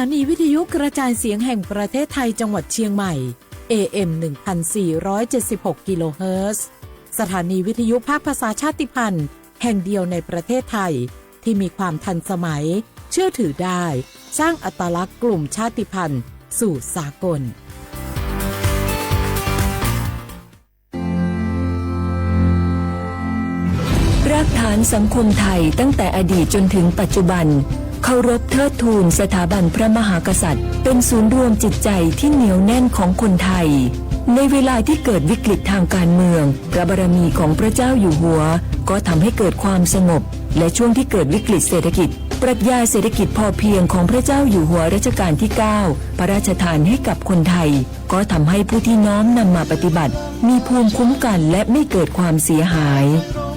สถานีวิทยุกระจายเสียงแห่งประเทศไทยจังหวัดเชียงใหม่ เอ เอ็ม หนึ่งพันสี่ร้อยเจ็ดสิบหก กิโลเฮิรตซ์ สถานีวิทยุภาคภาษาชาติพันธุ์แห่งเดียวในประเทศไทย ที่มีความทันสมัย เชื่อถือได้ สร้างอัตลักษณ์กลุ่มชาติพันธุ์สู่สากล รากฐานสังคมไทยตั้งแต่อดีตจนถึงปัจจุบัน เคารพเทิดทูนสถาบันพระมหากษัตริย์ เป็นศูนย์รวมจิตใจที่เหนียวแน่นของคนไทย ในเวลาที่เกิดวิกฤตทางการเมือง พระบารมีของพระเจ้าอยู่หัว ก็ทำให้เกิดความสงบ และช่วงที่เกิดวิกฤตเศรษฐกิจ ปรัชญาเศรษฐกิจพอเพียงของพระเจ้าอยู่หัวรัชกาลที่เก้า พระราชทานให้กับคนไทย ก็ทำให้ผู้ที่น้อมนำมาปฏิบัติ มีภูมิคุ้มกันและไม่เกิดความเสียหาย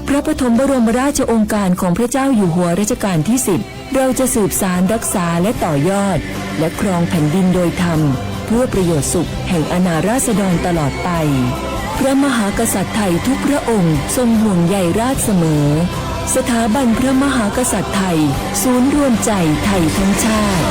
พระปฐมบรมราชโองการของพระเจ้าอยู่หัวรัชกาลที่สิบ เราจะสืบสานรักษาและต่อยอด และครองแผ่นดินโดยธรรม เพื่อประโยชน์สุขแห่งอาณาราษฎรตลอดไป พระมหากษัตริย์ไทยทุกพระองค์ทรงห่วงใยราษฎร์เสมอ สถาบันพระมหากษัตริย์ไทย ศูนย์รวมใจไทยทั้งชาติ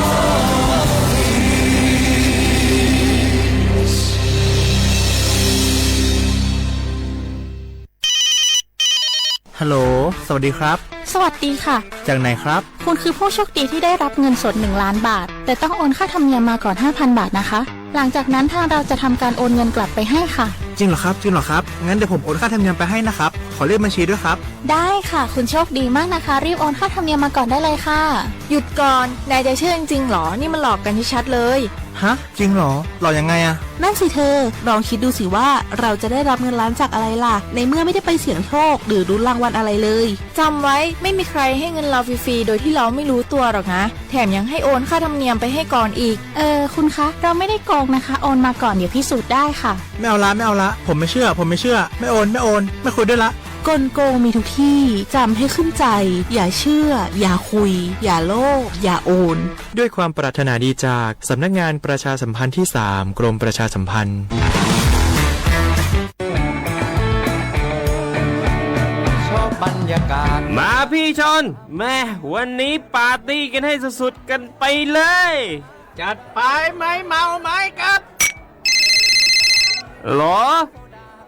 ฮัลโหล สวัสดีครับ สวัสดีค่ะ จากไหนครับ คุณคือผู้โชคดีที่ได้รับเงินสดหนึ่งล้านบาท แต่ต้องโอนค่าธรรมเนียมมาก่อนห้าพันบาทนะคะ หลังจากนั้นทางเราจะทำการโอนเงินกลับไปให้ค่ะ จริงเหรอครับ จริงเหรอครับ งั้นเดี๋ยวผมโอนค่าธรรมเนียมไปให้นะครับ ขอเลขบัญชีด้วยครับ ได้ค่ะ คุณโชคดีมากนะคะ รีบโอนค่าธรรมเนียมมาก่อนได้เลยค่ะ หยุดก่อน นายจะเชื่อจริงๆหรอ นี่มันหลอกกันชัดๆเลย ฮะ จริงเหรอ หลอกยังไงอะ นั่นสิเธอ ลองคิดดูสิว่าเราจะได้รับเงินล้านจากอะไรล่ะ ในเมื่อไม่ได้ไปเสี่ยงโชคหรือลุ้นรางวัลอะไรเลย จำไว้ ไม่มีใครให้เงินเราฟรีๆโดยที่เราไม่รู้ตัวหรอกนะ แถมยังให้โอนค่าธรรมเนียมไปให้ก่อนอีก เออ คุณคะ เราไม่ได้โกงนะคะ โอนมาก่อน เดี๋ยวพิสูจน์ได้ค่ะ ไม่เอาละ ไม่เอาละ ผมไม่เชื่อ ผมไม่เชื่อ ไม่โอน ไม่โอน ไม่คุยด้วยละ กลโกงมีทุกที่ จำให้ขึ้นใจ อย่าเชื่อ อย่าคุย อย่าโลภ อย่าโอน ด้วยความปรารถนาดีจากสำนักงานประชาสัมพันธ์ที่สาม กรมประชาสัมพันธ์ มาพี่ชน แม่ วันนี้ปาร์ตี้กันให้สุดๆกันไปเลย จัดไป ไม้เมาไม้กับ หรอ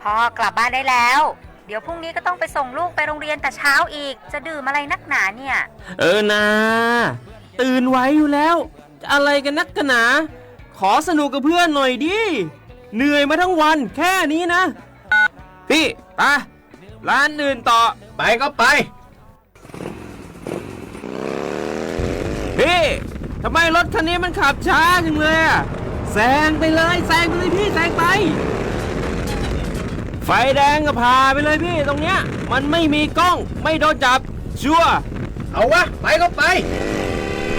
พ่อกลับบ้านได้แล้ว เดี๋ยวพรุ่งนี้ก็ต้องไปส่งลูกไปโรงเรียนแต่เช้าอีก จะดื่มอะไรนักหนาเนี่ย เออนา ตื่นไหวอยู่แล้ว จะอะไรกันนักกันหนา ขอสนุกกับเพื่อนหน่อยดิ เหนื่อยมาทั้งวันแค่นี้นะ พี่ ไป ร้านอื่นต่อ ไปก็ไป พี่ ทำไมรถคันนี้มันขับช้าจังเลยอะ แซงไปเลย แซงไปเลยพี่ แซงไป ไฟแดงก็ผ่าไปเลยพี่ ตรงเนี้ย มันไม่มีกล้อง ไม่โดนจับ ชัวร์ เอาวะ ไปก็ไป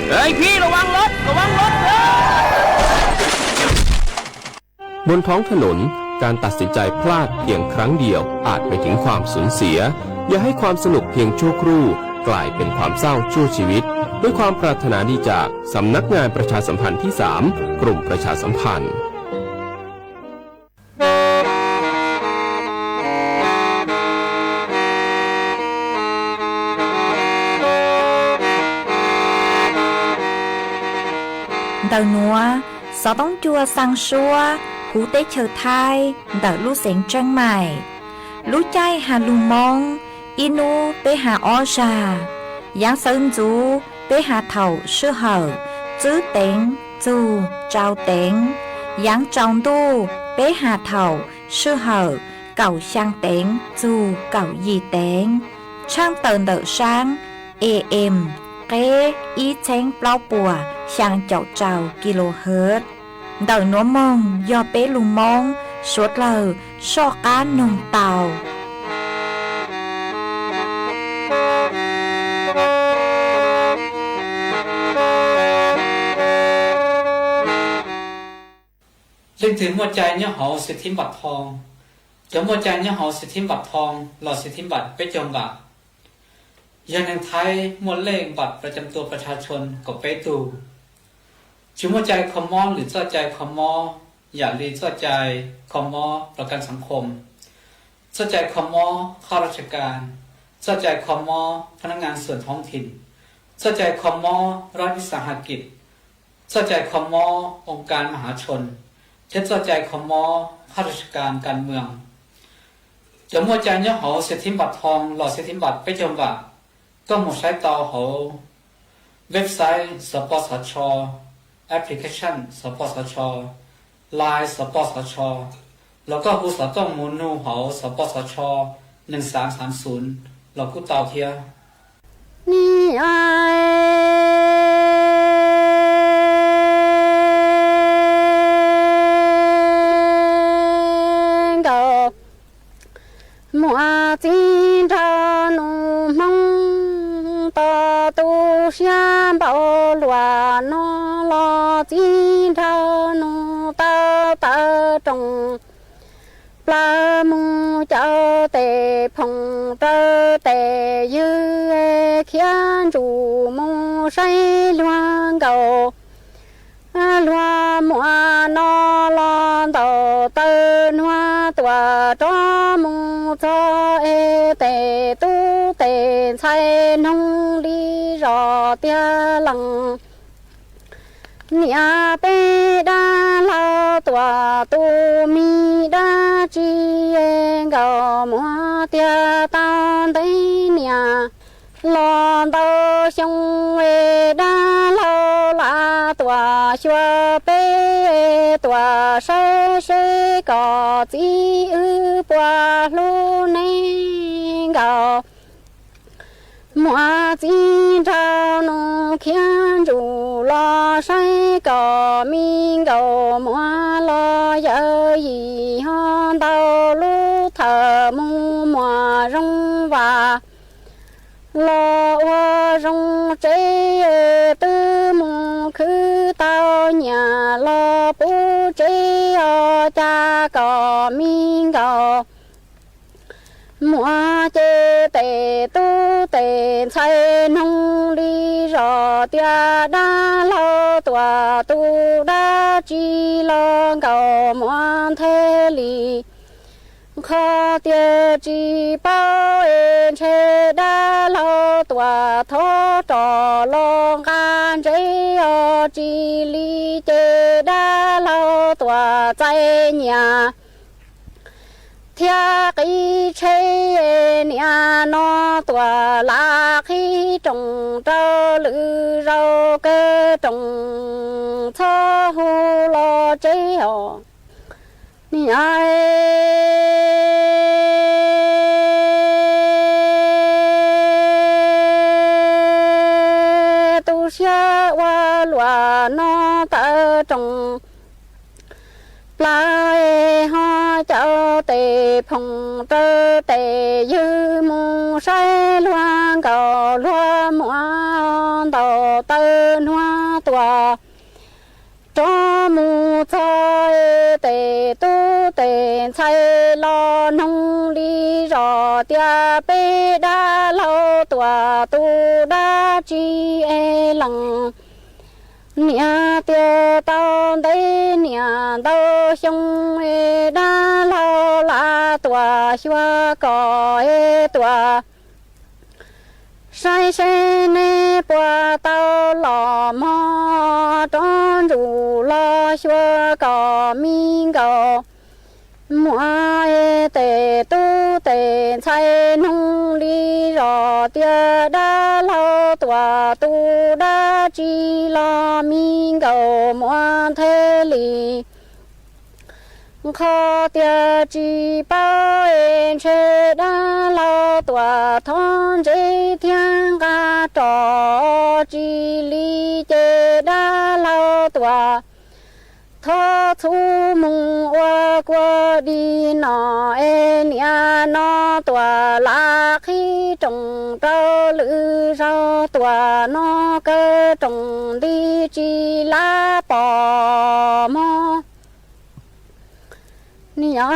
เฮ้ยพี่ ระวังรถ ระวังรถ เฮ้ย บนท้องถนน การตัดสินใจพลาดเพียงครั้งเดียวอาจไปถึงความสูญเสีย อย่าให้ความสนุกเพียงชั่วครู่กลายเป็นความเศร้าชั่วชีวิต ด้วยความปรารถนาดีจากสำนักงานประชาสัมพันธ์ที่สาม กรมประชาสัมพันธ์ Ntawm nuav, xov tooj cua xaa suab huv teb chaws Thaib ntawm lub xeev Tseeb Maim. Lub caij has lug Moob, ib nub peb has ob zag. Yaav sawv ntxuv peb has thaum sij hawm tswb teev txug tsau teev. Yaav tsaus ntuj peb has thaum sij hawm kaum xyaa teev txug kaum yim teev. Tshaaj tawm ntawm saab A M qeb ib txheeb plaub puas xyaa caum rau kilohertz. Ntawm nuav moog yog peb lug Moob suav dlawg soj qaab noog tau. Leej twg muaj cai nyob hauv xwm thib npam thoo? Cov muaj cai nyob hauv xwm thib npam thoo los xwm thib npam peb caug npam, yog neeg Thaib muaj lej npam ประจำตัวประชาชน kaum peb tug. Tsis muaj cai kho mob lwm txoj cai kho mob, yam li txoj cai kho mob ประกันสังคม, txoj cai kho mob ข้าราชการ, txoj cai kho mob พนักงานส่วนท้องถิ่น, txoj cai kho mob รัฐวิสาหกิจ, txoj cai kho mob oo kas ma hav tshoos thiab txoj cai kho mob hab ra kas kas mws. Cov muaj cai nyob hauv xiav thib npam thoo los xiav thib npam peb caug npam, koj mus saib tau hauv website xov pos xov tsho, application xov pos xov tsho, line xov pos xov tsho, los koj hu xov tooj mus nug hauv xov pos xov tsho nees xaam xaam xum los kuj tau thiab. Niam nkaus muam txiv nraug nus hmoob, tau tu siab npaum luam no los txiv nraug nus tau tawv roos plaws mus caum tes phoom rau tes ywg, khiav ntsuj mus saib luag nkaus. Luag muam no los ntaus taw nuag tuam rov mus txog es tes tub tes ntxhais noog li zos tiag lees. Niam peb dab laug tuam tus me dab tsi nkaus muam tiag tau ntev niam los ntau xyoo es dab laug lam tuam xyuas peb tuam saib seb kom txiv wb puas hlub neeg nkaus. Muam txiv nraug nus khiav ntsuj los saib kom me nkaus muam los yawm yim ho ntau lub thawm mus muam zoo vam los ua zoo tsev twb mus khwv tau nyiam los pub tsev os cas kom me nkaus muam ces tes tub tes ntxhais noog li zos tias dab laug tuam tus dab tsi los nkaus muam nthe li. Qhov tias tsis paub es ntshe dab laug tuam thov rov los nqa ntsev os tsis li ces dab laug tuam txais nyiam thiab qib tsheb niam no tuam lam qhib roos rau lwm zaus kawg roos txhob hu los tsev os. Niam tu siab ua luam no tawv roos plaws ho caum tes phoom rau tes ywg mus saib luag nkaus luag muam ntaus taw nuag tuam rov mus txog tes tub tes ntxhais los noog li zos tias peb dab laug tuam tus dab tsi es lees. Niam tias tau ntev niam ntau xyoo es dab laug lam tuam xyuas kom es tuam saib seb neb puas tau los mog rov ntsuj los xyuas kom me nkaus muam es tes tub tes ntxhais noog li zos tias dab laug tuam tus dab tsi los me nkaus muam nthe li. Qhov tias tsis paub es ntshe dab laug tuam thov ntsev thiab nqa rov tsis li ces dab laug tuam thov txhub mus ua kua dig no es niam no tuam lam qhib roos rau lwm zaus tuam no kawg roos nti tsis lab pom mog. Niam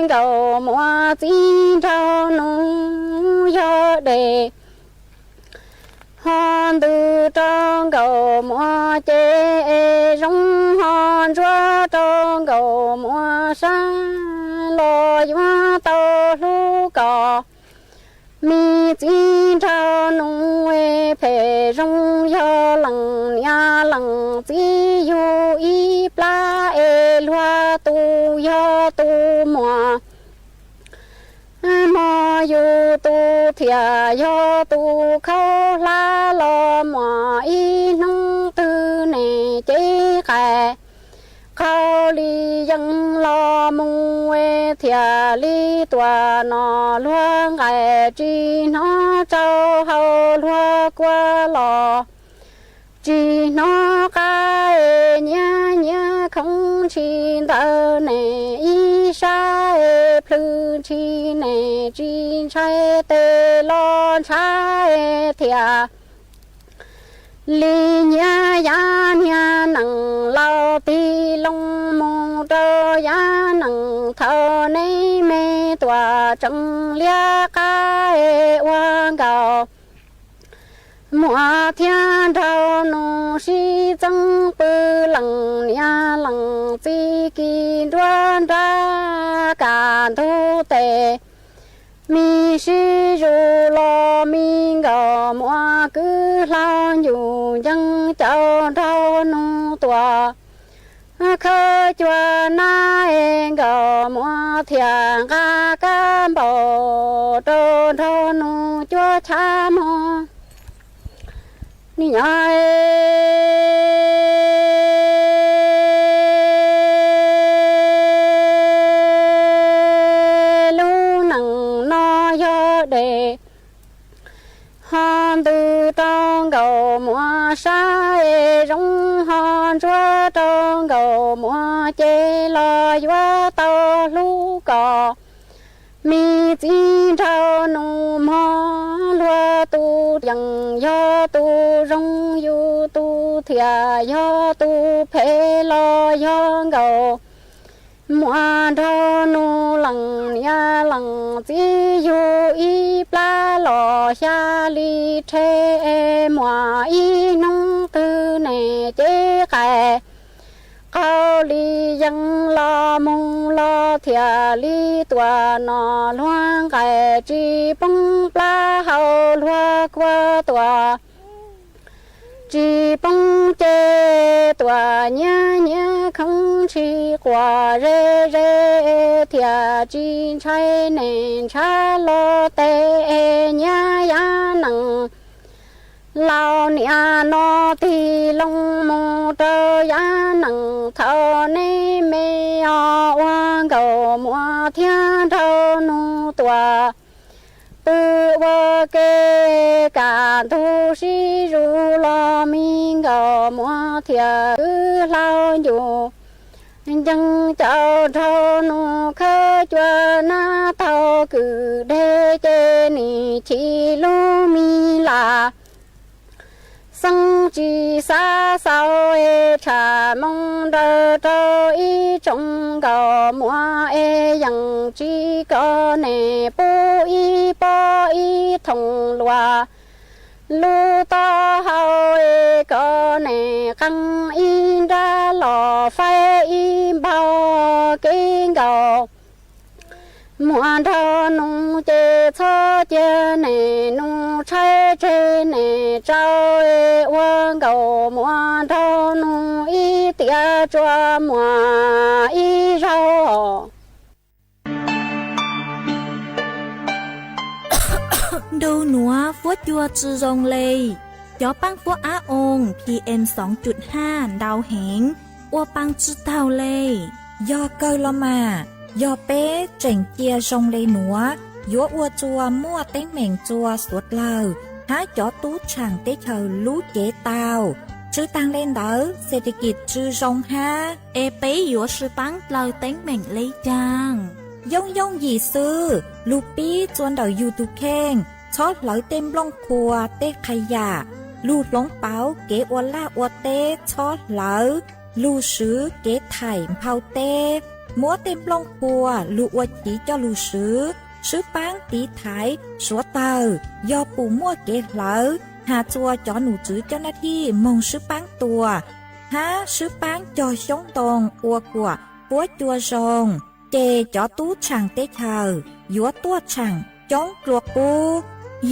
nkaus muam txiv nraug nus yog dej ho ntws rau nkaus muam ces es zoo ho ntsuab rau nkaus Nkauj Muas Sab los yuav tau hlub kom me txiv nraug nus phem zoo yog leej niam leej txiv yug ib plab es luag tus yog tus muam. Hmo yus tus thiaj yog tus khaub hlab los muaj ib hnub twg nim cev qais. Qaug li yees los mus thiaj li tuaj no luag nqaij tsis hnov tsau hau luag kua los tsis hnov qab nyiav nyiav khoov ntshis ntawd nim ib sab plhws ntshis nim tsis ntshai tes los ntshav thiaj li nyiav yav niag nees laus tig loo mus rau yav nees thaum neb me tuaj tseem liab qab ua nkaus. Muam thiab nraug nus sib txeeb pw leej niam leej txiv kis nruab nrab kaj ntug tes. Me sib zus los me nkauj muam kwv hlau ncuj ncees caum nraug nus tuaj. Khawb cua nab es nkauj muam thiaj nqa kab npauj rau nraug nus cuab chav mog. Niam lub neej no yog dej ho ntws rau nkauj muam sab es zoo ho ntsuab rau nkauj muam ces los yuav tau hlub kom me txiv nraug nus mog. Luag tus yeej yog tus zoo yus tus thiaj yog tus phem los yog nkauj muam nraug nus leej niam leej txiv yug ib plab los xya li rhe es muaj ib hnub twg nim cev qais. Qaug li yees los mus los thiaj li tuaj no luag nqaij tsis poob plab hau luag kua tuaj tsis poob ces tuaj nyiav nyiav khoov ntshis quaj ze ze thiaj tsis ntshai nim ntshav los tes nyiav yav nees laus niam no tig loo mus rau yav nees thaum neb me o ua nkauj muam thiab nraug nus tuaj pw ua ke kaj ntug sib zus los me nkauj muam thiaj kwv hlau ncuj ncees caum nraug nus khawb cua nab taug kwj deg ces nim chim lub me lam xeeb tsis xav xaus es tshaj moo nrawm rau ib tsoom nkauj muam es yeej tsis kom nim pub ib pob ib thooj luaj lub taub hau es kom nim qee ib nrab los faib ib npaug kev nkaus. Muam nraug nus ces txhob cia nim nus tshaib tseg nim tsau es ua nkauj muam nraug nus ib tiam tsuas muaj ib zaug. Nraug nuav fuab cua tsi zoo le, cov paab fuab ab oo P M soo cum haj ntau heev, ua paa tsi taug le. Yog kawg los mas, yog peb tseem cia zoo le nuav, yuav ua txuas muaj teeb meem txuas xuav dlawg hab cov tub tshaam teb chaws lub cev tau. Tsw taag le ntawd, xes tes kis tsw zoo hab, es peb yuav sw paab dlawg teeb meem le caag? Yooj yooj yim xwb, lug pib txua ntawm yug tug kheej, txhob hlawv tej nplooj qhuas tej qha yam, lug hloov pauv kev ua laj ua teb txhob hlawv, lug swv kev thaim nphau teb, muab tej nplooj qhuas lug ua chiv coj lug swv, swb paab tiv thaiv suav tawg, yog pum muaj kev hlawv, has txua cov num tswv coj nab thij moog swb paab tua, hab swb paab cog xyoob ntoo ua kuam fuab cua zoo, ces cov tub tshaam teb chaws yuav tuaj tshaam coob dlua qub.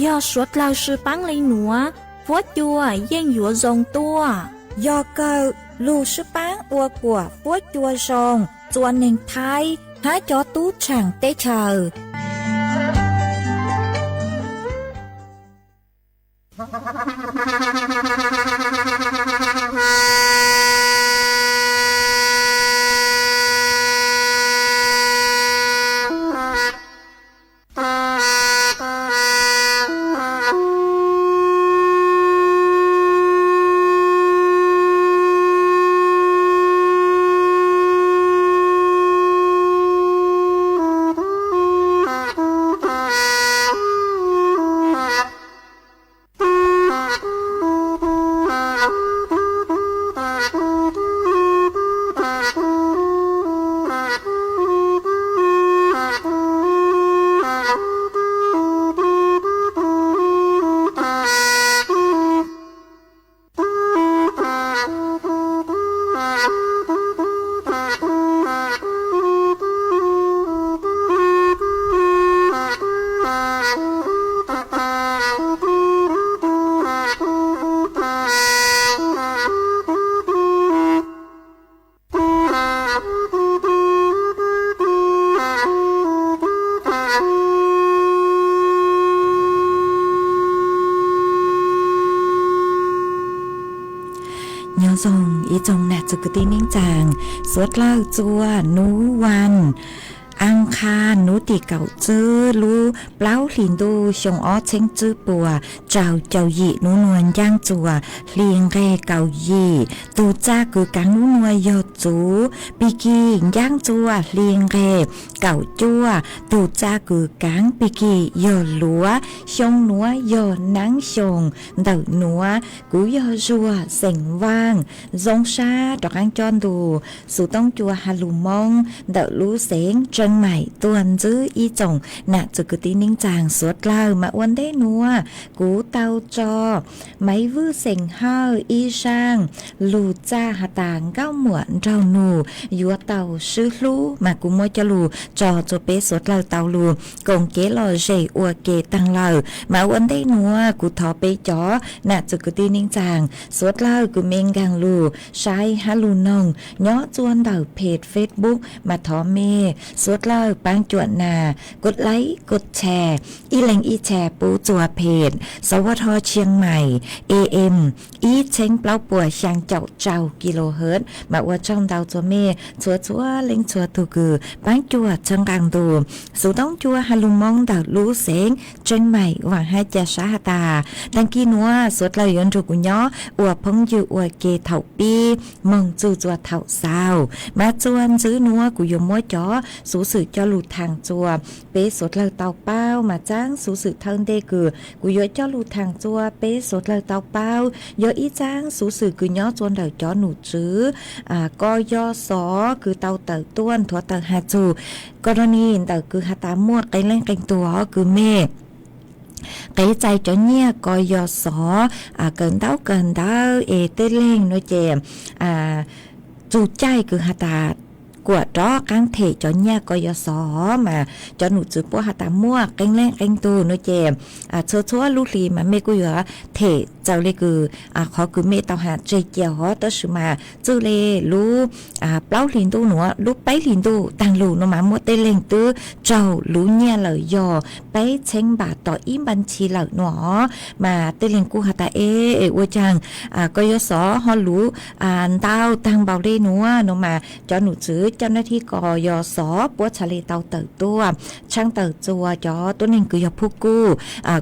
Yog suav dlawg sib paab le nuav, fuab cua yeej yuav zoo tuaj. Yog kawg, lug sib paab ua kuam fuab cua zoo txua neeg Thaib hab cov tub tshaam teb chaws. Nyob zoo ib tsoom nam txiv kwv tij neej tsaa, suav dlawg txua nuav, aa, hnub tim kaum tswb lub plaub hlis ntuj xyoo ob txheeb tswb puas rau caum yim, nub nuav ncaab txua hli nqeg kaum yim. Tug txaj kws kaav nub nuav yog txuv Pigig, ncaab txua hli nqeg kaum cuaj. Tug txaj kws kaav Pigig yog luav, xyoo nuav yog naab xyoo ntawm nuav. Kuv yog Zuag xeem Vaaj, zoo sab rov qaab coj ntu xuv toob cua ha lug Moob ntawm lub xeev Tseeb Maim tuaj ntsib ib tsoom nam txiv kwv tij neej tsaa suav dlawg. Mas ua ntej nuav kuv tau tso Maiv Vwj xeem Hawj ib zaaj lug txaj has tas Nkauj Muam nraug nug yuav tau swb hlub, mas kuv muab coj lug tso tsua peb suav dlawg tau lug koom kev lom zem ua ke taag lawm. Mas ua ntej nuav kuv thov peb cov nam txiv kwv tij neej tsaa suav dlawg kws mej nkaag lug saib hab lug noog nyob tsua ntawm peg Facebook, mas thov mej suav dlawg paab cuam nas kov like kov share, ib leeg ib share pub tsua peg Sawv Vaj Thoj Tsheej Maim, A M ib txheeb plaub puas xyaa caum rau kilohertz. Mas ua tsaug ntau tsua mej txhua txhua leej txhua tug kws paab cuam txhawb nqaa ntu xuv toob cua ha lug Moob ntawm lub xeev Tseeb Maim vaam hab ca sab has tas, taag kis nuav suav dlawg yuav nrug kuv nyob ua phooj ywg ua ke thaum pib moog txug tsua thaum xaus. Mas tsua ntsib nuav kuv yuav muab cov xuv xwm coj lug thaam tsua peb suav dlawg tau paub. Mas txaab xuv xwm thawj ntej kws kuv yuav coj lug thaam tsua peb suav dlawg tau paub yog ib txaab xuv xwm kws nyob tsua ntawm cov num tswv Kos Yos Xov kws tau tawm tuaj nthuav tawm has txug kos ro ni ntawm kws has tas muaj qee leej qee tug kws mej qev txais cov nyiaj Kos Yos Xov kawm ntaub kawm ntawv es tej leeg nuav ces txug caij kws has tas kuam rov qaab them cov nyiaj Kos Yos Xov, mas cov num tswv puab has tas muaj qee leej qee tug nuav ces txhua txhua lub hli mas mej kuj yuav them txaus le kws qhov kws mej tau has tseg cia hov. Tab sis mas txwj le lub plaub hlis ntuj nuav, lub peb hlis ntuj taag lug nuav mas muaj tej leeg twb raug lub nyiaj lawm yog peb txheeb npam tom ib npab ntshis lawm nuav. Mas tej leeg kuj has tas e, ua caag Kos Yos Xov ho luv ntau taag npaum le nuav nuav mas cov num tswv coj nab thib Kos Yos Xov puab txhad le tau tawm tuaj tshaaj tawm tsua cov tuab neeg kws yog phub kuj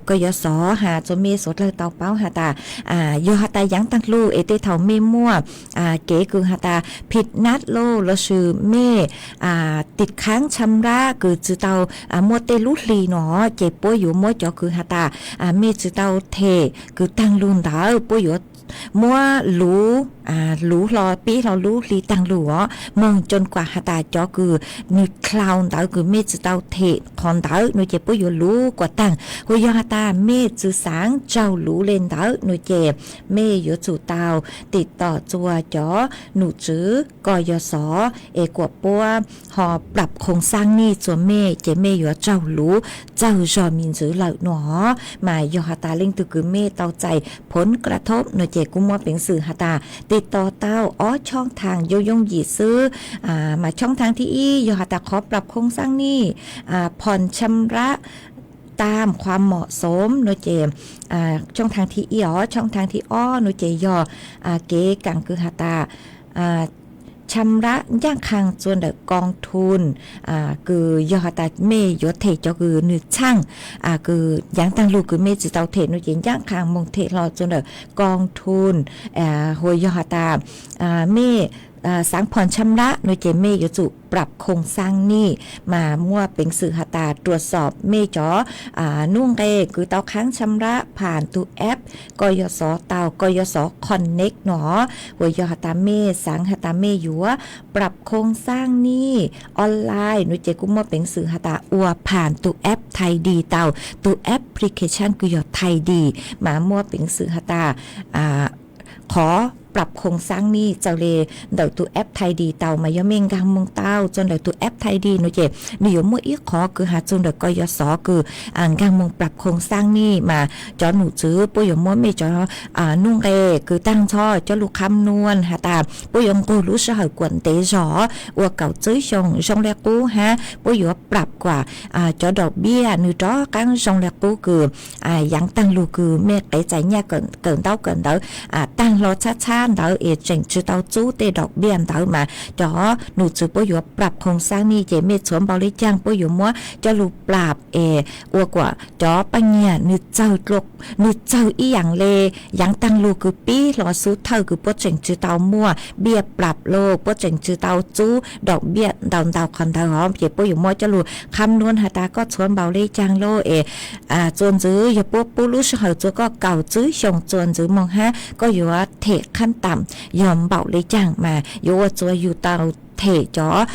Kos Yos Xov has tsua mej suav dlawg tau paub has tas yog has tas yaav taag lug es tej thaum mej muaj kev kws has tas phim nab loj lossis mej tim khaab tsham lab kws tsi tau muaj tej lub hli nuav ces puab yuav muab cov kws has tas mej tsi tau them kws taag lug ntawd puab yuav muab luv, luv hlo pib hlo lub hli taag lug os, moog coo kuam has tas cov kws nwg dlhau ntawv kws mej tsi tau them qhov ntawd no ces puab yuav luv kuas taag. Hu yog has tas mej tsi xaav tsaug luv le ntawd no ces mej yuav tsum tau tim tom txug cov num tswv koj yog xov es kuas puab ho plab khoom xaab nij txug mej ces mej yuav tsaug luv txawg zog me ntsis lawm no. Mas yog has tas leej twg kws mej tau txais phoov kla thoob no ces kuj muaj peev xwm has tas tim tom tau ob choob thaag yooj yooj yim xwb. Mas choob thaag thib ib yog has tas qhov plab khoom xaab nij, phom tsham rab tam khua mom xoom no ces choob thaag thib ib os. Choob thaag thib ob no ces yog kev kaam kws has tas tsham rab ncaaj qha txug ntawm koo thun, kws yog has tas mej yuav them cov kws nwg txhaaj, kws yaav taag lug kws mej tsi tau them no ces ncaaj qha moog them hlo txug ntawm koo thun. Hu yog has tas mej xaav phom tsham rab no ces mej yuav tsum plab khoom xaab nij, mas muaj peev xwm has tas ruam xoom mej cov nub nqe kws tau khaab tsham rab phaav tug app koj yog xov tau, koj yog xov Connect no. Hu yog has tas mej xaav has tas mej yuav plab khoom xaab nij online no ces kuj muaj peev xwm has tas ua phaav tug app Thaij Di tau, tug application kws yog Thaij Di, mas muaj peev xwm has tas qhov plab khoom xaab nij txawg le ntawm tug app Thaij Di tau. Mas yog mej nkaag moog tau txug ntawm tug app Thaij Di no ces nwg yuav muaj ib qhov kws has txug ntawm koj yog xov kws nkaag moog plab khoom xaab nij, mas cov num tswv puab yuav muab mej cov nub nqe kws taag nrho coj lug kham nuam has tas puab yuav nqug lub sij hawm kuas ntev zog ua kaum tsib xyoos zoo le qub hab puab yuav plab kuas cov daum npiaj nwg rov qaab zoo le qub kws yaav taag lug kws mej qev txais nyaj kawm ntaub kawm ntawv taag hlo txhab txhab ntawd es tseem tsi tau tsub tej daum npiaj ntawd mas cov num tswv puab yuav plab khoom xaab nij ces mej txhuav npaum le caag puab yuav muab coj lug plab es ua kuas cov paab nyaj nwg txawg dlua, nwg txawg ib yaam le yaav taag lug kws pib hlo xub thawj kws puab tseem tsi tau muaj npiaj plab los puab tseem tsi tau tsub daum npiaj ntau ntau qhov ntawd os ces puab yuav muab coj lug kham nuam has tas koj txhuav npaum le caag lauj es txuas ntxiv yog puab pub lub sij hawm txug koj kaum tsib xyoos txuas ntxiv moog hab koj yuav them khab tam yog npaum le caag mas yuav ua txuas yug tau them cov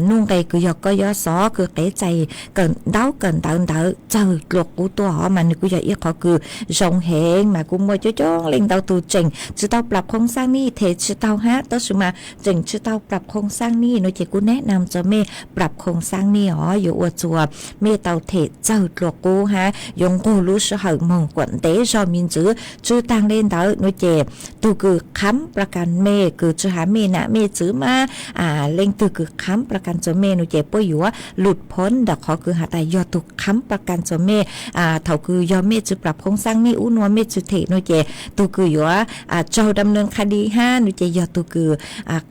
nub nqe kws yog koj yog xov kws qev txais kawm ntaub kawm ntawv ntawd txawg dlua qub tuaj os. Mas nwg kuj yog ib qhov kws zoo heev mas kuj muaj coob coob leej ntau tug tseem tsi tau plab khoom xaab nij, them tsi tau hab tab sis mas tseem tsi tau plab khoom xaab nij no ces kuj nab nam txug mej plab khoom xaab nij os, yuav ua txuas mej tau them txawg dlua qub hab yuav nqug lub sij hawm moog kuas ntev zog me ntsis. Tsi taag le ntawd no ces tug kws kham plab kas mej kws tsi has mej nam mej txwv mas leej twg kws kham plab kas txug mej no ces puab yuav lub phooj ntawm qhov kws has tas yog tug kham plab kas txug mej. Thaum kws yog mej tsi plab khoom xaab nij ub nua mej tsi them no ces tug kws yuav tsaug dam nws qha di hab no ces yog tug kws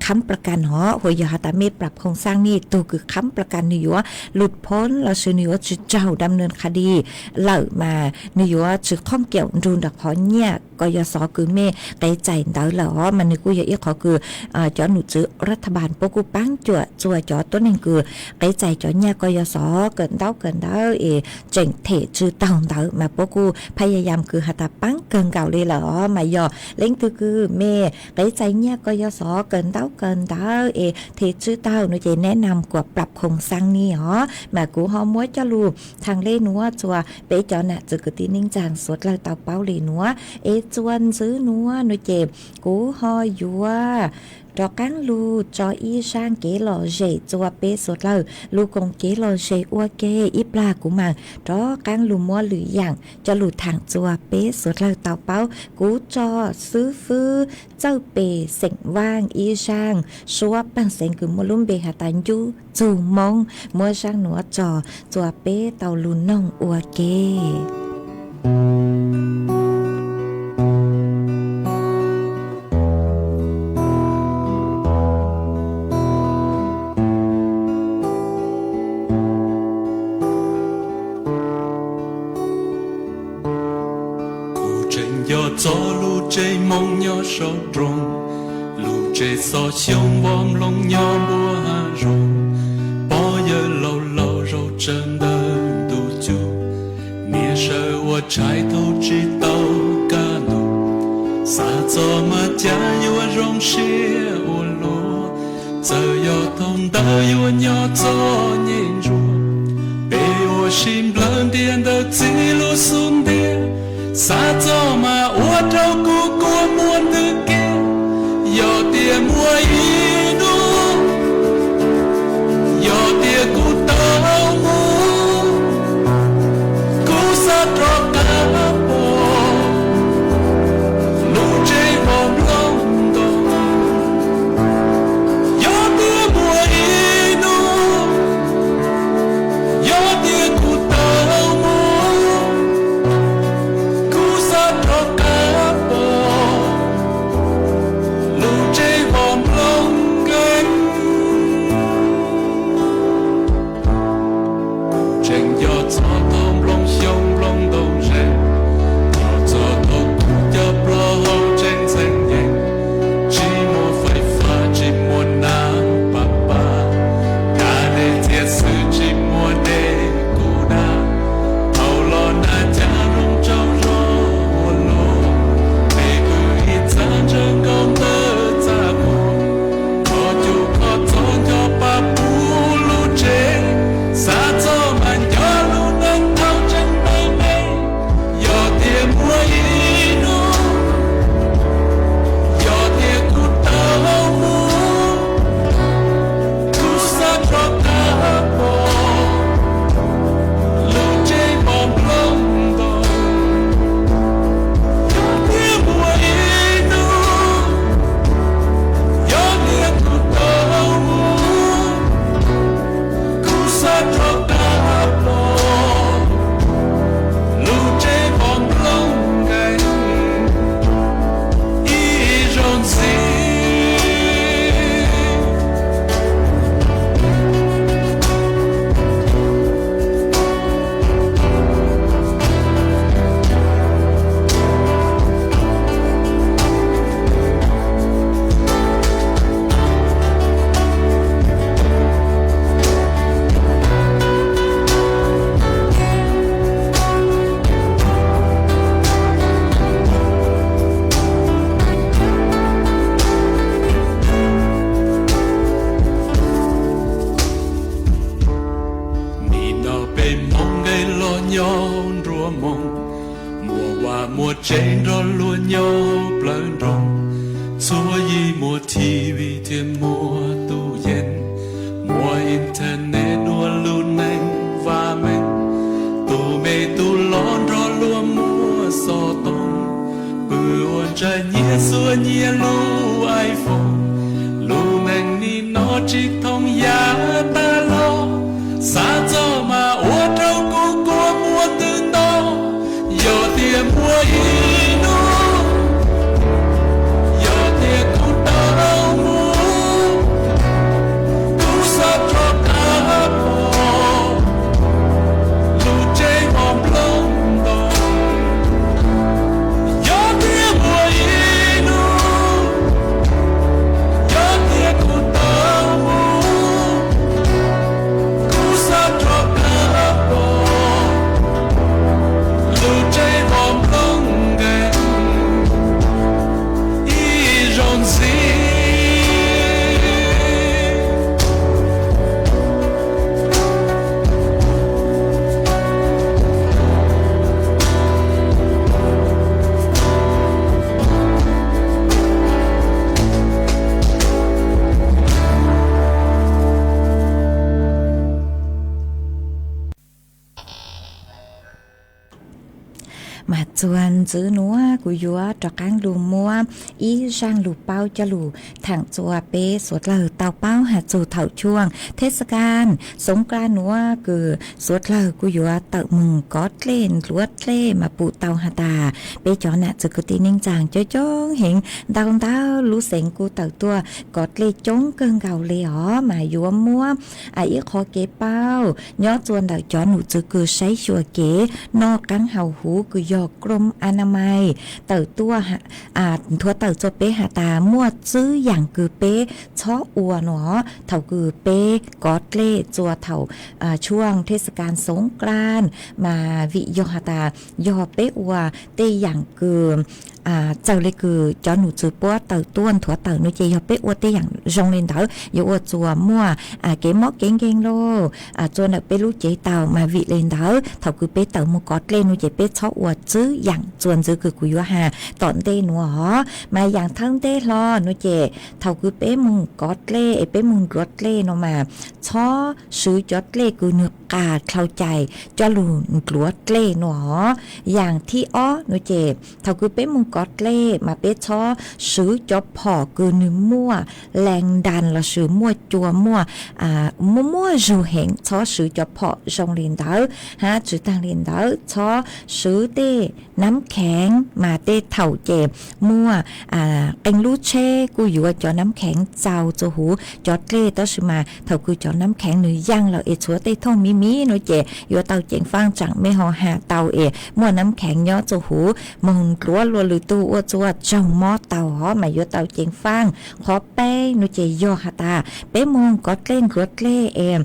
kham plab kas no. Hu yog has tas mej plab khoom xaab nij tug kws kham plab kas nwg yuav lub phooj lossis nwg yuav tsi tsaug dam nws qha di lawm mas nwg yuav tsi khoom kiam nrug ntawm qhov nyaj koj yog xov kws mej qev txais ntawd lawm os. Mas nwg kuj yog ib qhov kws cov num tswv rat tha npas puab kuj paab cuam txug cov tuab neeg kws qev txais cov nyaj koj yog xov kawm ntaub kawm ntawv es tseem them tsi taug ntawd mas puab kuj phaj ya yam kws has tas paab kawg nkaus le lawm os. Mas yog leej twg kws mej qev txais nyaj koj yog xov kawm ntaub kawm ntawv es them tsi taug no ces nab nam kuas plab khoom xaab nij os. Mas kuv ho muab coj lug thaam le nuav txuas peb cov nam txwv kwv tij neej tsaa suav dlawg tau paub le nuav es txuas ntxiv nuav no ces kuv ho yuav rov qaab lug tso ib zaaj kev lom zem txuas peb suav dlawg lug koom kev lom zem ua ke. Ib plag kuv maam rov qaab lug muab lwm yaam coj lug thaam txuas peb suav dlawg tau paub. Kuv tso xwb fwb Txawj Pes xeem Vaaj ib zaaj suab paag xeev kws muaj lub npe has tas Ncuj Txug Moob, muab zaaj nuav tso txuas peb tau lug noog ua ke. Kuv tseem nco txog lub tsev Moob nyob saum nroog, lub tsev xov xyoo vos nplooj nyob npuab hav zoov. Pog yawg laus laus zaum tsawv ntawm ntuj cub, niam sawv ua tshais thaum tsis tau kaj ntug. Xav txog mas cas yuav zoo siab ua luaj, txawm yog thaum ntawd yuav nyob txom nyem ntsuav. Peb ua si nplawg ntiaj ntawd txij lub xub ntiag, xav txog mas ua rau kuv kua muag ntws kiag. Yog tias muaj ib hnub, yog tias kuv tau mus, kuv xav rov qab pom lub tsev vog nplooj ntoo. Yog tias muaj ib hnub, yog tias kuv tau mus, kuv xav rov qab pom lub tsev vog nplooj nkeeg. Kuv tseem nco txog thaum nplooj xyoob nplooj ntoo zeeg, nco txog thaum kuv cov plaub hau tseem ntxeev yees, tsis muaj fais fab tsis muaj nab pab pab, da dej txias xwb tsis muaj dej kuv da. Thaum los nag cas zoo tsaug zog ua luaj, peb pw ib txha ntsawg nkaus ntawm txaj muag, kho cub kho txog nco pab pub lub tsev, xav txog mas nco lub neej thaum tseem me me. Yog tias muaj ib hnub, yog tias kuv tau mus, kuv xav rov qab pom lub tsev vog nplooj ntoo. Yog tias muaj ib hnub, yog tias kuv tau mus, kuv xav rov qab pom lub tsev vog nplooj nkeeg ib zaug ntxiv. Nim no peb Hmoob nqes los nyob nruab moos, muaj vaj muaj tsev nrog luag nyob plawv nroog, txhua yim muaj T V thiab muaj tub yees, muaj internet dua lub neej vaj meej, tus me tus los nrog luag muaj xov tooj, pw ua ntshav nyiaj xuav nyiaj lub iPhone. Lub neej nim no tsis thooj yam tas los, xav txog mas ua rau kuv kua muag ntws nto. Yog tias muaj ib hnub, yog tias kuv tau mus, kuv xav rov qab pom lub tsev vog nplooj ntoo. Yog tias muaj ib hnub, yog tias kuv tau mus, kuv xav rov qab pom lub tsev vog nplooj nkeeg ib zaug ntxiv. Mas txuas ntxiv nuav kuv yuav rov qaab lug muab ib zaaj lug paub coj lug thaam txua peb suav dlawg tau paub has txug thaum tshuaj theb xa kaaj xoov kla nuav kws suav dlawg kuj yuav tawm moog kov dlej ntxuav dlej mas pum tau has tas peb cov nam txwv kwv tij neej tsaa coob coob heev, ntau ntau lub xeev kuj tawm tuaj kov dlej coob kawg nkaus le os. Mas yuav muab ib qhov kev paub nyob txua ntawm cov num txwv kws saib xyuas kev noj qaab haus huv kws yog Krom Anamais tawm tuaj nthuav tawm txua peb has tas muaj txwv yaam kws peb txhob ua nuav thaum kws peb kov dlej txua thaum tshuaj theb xa kaaj xoov kla, mas vim yog has tas yog peb ua tej yaam kws txawm li kws cov num txwv puab tawm tuaj nthuav tawm no ces yog peb ua tej yaam zoo li ntawd yuav ua txuas muaj kev mob kev nkeeg lauj, txua ntawm peb lub cev tau. Mas vim li ntawd thaum kws peb tawm moog kov dlej no ces peb txhob ua txwb yaam txuas ntxiv kws kuv yuav has tom ntej nuav os. Mas yaam thawj ntej hlo no ces thaum kws peb moog kov dlej es peb moog nruav dlej no mas txhob swv cov dlej kws nwg qas dlhau cai coj lug nruav dlej no os. Yaam thib ob no ces thaum kws peb moog kov dlej mas peb txhob swv cov phom kws nwg muaj lees ntas lossis muaj cua muaj muaj muaj zug heev, txhob swv cov phom zoo li ntawd hab. Tsi taag li ntawd txhob swv tej nab kheev mas tej thaum ces muaj qee lub tsheb kuj yuav cov nab kheev txaus txua huv cov dlej, tab sis mas thaum kws cov nab kheev nwg yaaj lawm es tshuav tej thooj miv miv no ces yuav tau ceev faaj tsaam mej ho has tau es muaj nab kheev nyob txua huv moog nruav luas lwm tug ua txuas tsaug mob tau hov. Mas yuav tau ceev faaj. Qhov peb no ces yog has tas peb moog kov dlej nruav dlej es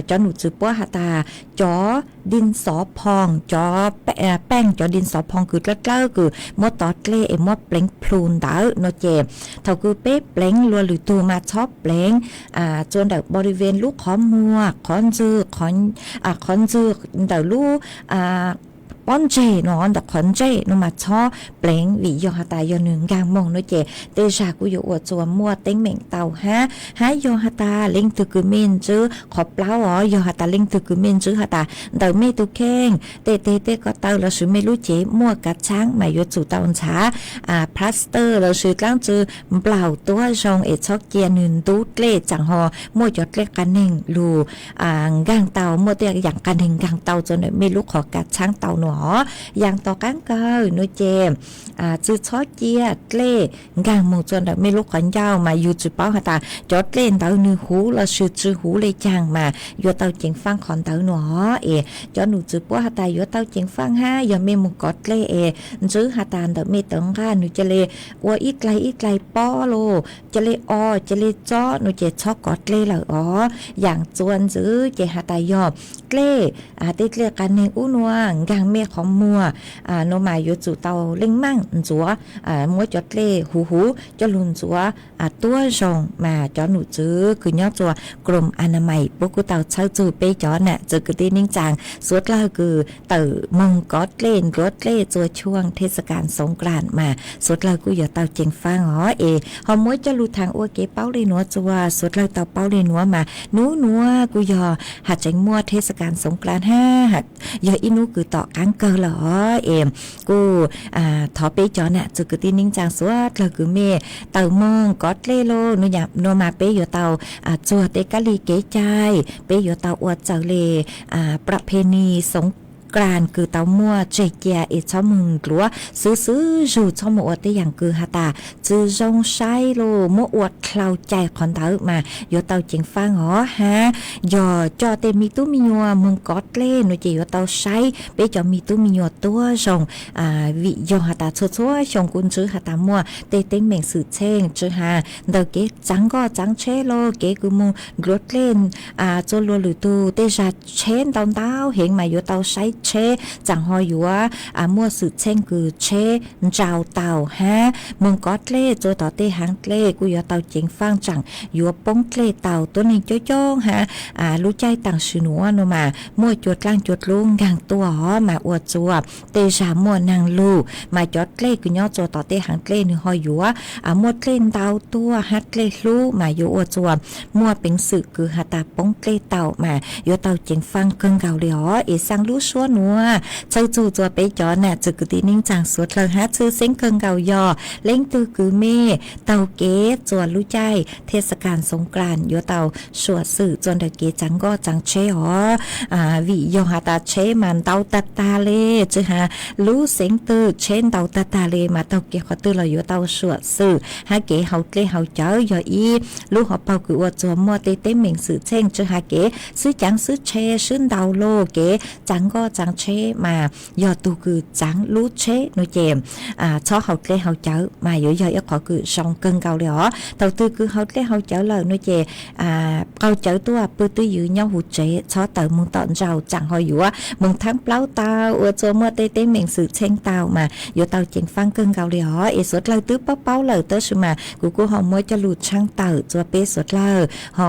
cov num txwv puab has tas cov di xov phoo, cov paaj cov di xov phoo kws dlawb dlawb kws muab tov dlej es muab pleev plhu ntawd no ces thaum kws peb pleev luas lwm tug mas txhob pleev txua ntawm body vein lub qhov muag, qhov ntxwg, qhov ntxwg ntawm lub pob ntseg no, ntawm qhov ntsej no mas txhob pleev vim yog has tas yog nwg nkaag moog no ces tej zag kuj yuav ua txuas muaj teeb meem tau hab. Hab yog has tas leej twg kws mej ntsib qhov plaub os, yog has tas leej twg kws mej ntsib has tas ntawm mej tug kheej tej teg tej ko taw lossis mej lub cev muaj kav tshaab mas yuav tsum tau ntxhav plaster lossis dlaab tsi nplaum tuab zoo es txhob cia nwg ntub dlej tsaam ho muaj cov dlej qas neeg lug nkaag tau, muaj tej yaam qas neeg nkaag tau txua ntawm mej lub qhov kav tshaab tau no os. Yaam tom qaab kawg no ces tsi txhob cia dlej nkaag moog txua ntawm mej lub qhov ncauj mas yug tsi paub has tas cov dlej ntawd nwg huv lossis tsi huv le caag mas yuav tau ceev faaj qhov ntawd no os. Es cov num txwv puab has tas yuav tau ceev faaj hab, yog mej moog kov dlej es ntsib has tas ntawm mej tawv nqaj nwg ca le ua ib dlaig ib dlaig pob los ca le o ca le txob no ces txhob kov dlej lawm os. Yaam txuas ntxiv ces has tas yog dlej, tej dlej qas neeg ub nua nkaag mej qhov muag no mas yuav tsum tau leej maaj ntxuav, muab cov dlej huv huv coj lug ntxuav tuab zoo. Mas cov num txwv kws nyob txua krom anamais puab kuj tau txhawb txug peb cov nam txwv kwv tij neej tsaa suav dlawg kws tawm moog kov dlej nruav dlej txua tshuaj thej xas kas xoov klas mas suav dlawg kuj yuav tau ceev faaj os. Es ho muab coj lug thaam ua kev paub le nuav txua suav dlawg tau paub le nuav mas nub nuav kuj yog has tseev muaj thej xas kas xoov klas hab, yog ib nub kws tom qaab kawg lawm os. Es kuj thov peb cov nam txwv kwv tij neej tsaa suav dlawg kws mej tawm moog kov dlej lauj, nua mas peb yuav tau txuag tej kab li kev cai, peb yuav tau ua txawm leประเพณีสงกรานต์ kws tau muaj tseg cia es txhob moog nruav xwb xwb zug, txhob moog ua tej yaam kws has tas tsi zoo saib lauj, muab ua dlhau cai qhov ntawd mas yuav tau ceev faaj os hab. Yog coj tej me tub me nyuam moog kov dlej no ces yuav tau saib peb cov me tub me nyuam tuab zoo, vim yog has tas txhua txhua xyoo kuj ntsib has tas muaj tej teeb meem xwm txheej tsi has ntawm kev txaav nkoj txaav tsheb lauj, kev kws moog nruav dlej txua luas lwm tug tej zag tsheb ntau ntau heev mas yuav tau saib tsheb tsaam ho yuav muaj xwm txheej kws tsheb ntsau tau hab. Moog kov dlej txua tom tej haav dlej kuj yuav tau ceev faaj tsaam yuav poob dlej tau tuab neeg coob coob hab. Lub caij taam sim nuav no mas muaj cua dlaaj cua dlub nkaag tuaj hov mas ua txua tej zag muaj naag lug mas cov dlej kws nyob txua tom tej haav dlej nwg ho yuav muaj dlej ntau tuaj hab dlej hlub mas yuav ua txua muaj peev xwm kws has tas poob dlej tau mas yuav tau ceev faaj kawg nkaus li os. Es xaa lub suab nuav txhawb txug txua peb cov nam txwv kwv tij neej tsaa suav dlawg hab tshwj xeeb kawg nkaus yog leej twg kws mej taug kev txua lub caij thej xas kas xoov klas yuav tau suam xwm txua ntawm kev txaav nkoj txaav tsheb os. Vim yog has tas tsheb mas ntau tag tag le, tsi has lub xeev twg tsheb ntau tag tag le mas taug kev qhov twg los yuav tau suam xwm hab kev haus dlej haus cawv yog ib lub hauv paug kws ua txua muaj tej teeb meem xwm txheej tsi has kev xwb caav xwb tshe xwb ntau lauj, kev txaav nkoj txaav tsheb mas yog tug kws txaav lub tsheb no ces txhob haus dlej haus cawv mas yuav yog ib qhov kws zoo kawg nkaus li os. Thaum twg kws haus dlej haus cawv lawm no ces qaug cawv tuaj pw twj ywm nyob huv tsev, txhob tawm moog tom ntej, tsaam ho yuav moog thaab plaub tau, ua txuas muaj tej teeb meem xwm txheej tau mas yuav tau ceev faaj kawg nkaus li os. Es suav dlawg twb paub paub lawm tab sis mas kuv kuj ho muab coj lug tshaab tawm rua peb suav dlawg ho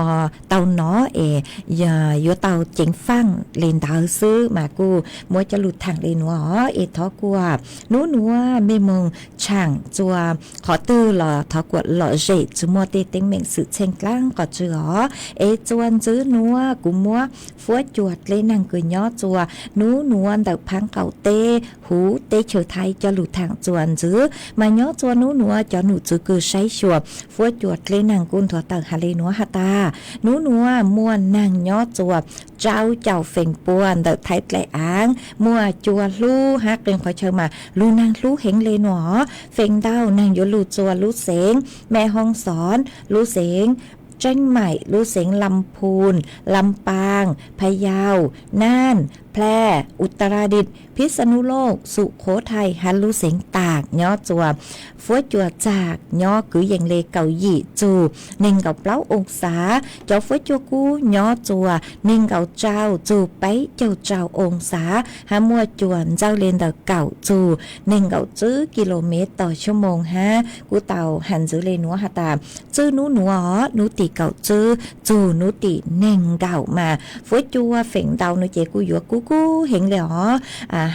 tau nov es yuav tau ceev faaj le ntawd xwb mas kuj muab coj lug thaam le nuav os. Es thov kuas nub nuav mej moog tshaam rua qhov twg los thov kuas lom zem tsi muaj tej teeb meem xwm txheej dlaab qhov tsi os. Es txuas ntxiv nuav kuv muab fuab cua dleb naag kws nyob rua nub nuav ntawm phaab qaum teb huv teb chaws Thaib coj lug thaam rua ntxiv mas nyob rua nub nuav cov num txwv kws saib xyuas fuab cua dleb naag kuj nthuav tawm has le nuav has tas nub nuav muaj naag nyob rua rau caum feem pua ntawm Thaib dlaim aav, muaj cua hlub hab qee qhov chaw mas lug naag hlub heev le nuav. Feem ntau naag yuav lug rua lub xeev Mej Hoob Xoob, lub xeev Tseeb Maim, lub xeev Lam Phun, Lam Paam, Pha Yau, Naaj, Plhe, Utaradit, Phij Xa Nus Loj, Sum Khuv Thai hab lub xeev Taam nyob rua fuab cua txag nyob kwv yees le kaum yim txug neeg nkaum plaub oo xav. Cov fuab cua kub nyob rua neeg nkaum rau txug peb caug rau oo xav hab muaj cua ntxawj le ntawm kaum txug neeg nkaum tswb kis lus mev tog xuab moos hab kuj tau has ntxiv le nuav has tas txwj nub nuav os, nub tim kaum tswb txug nub tim neeg nkaum mas fuab cua feem ntau no ces kuj yuav kub kub heev le os.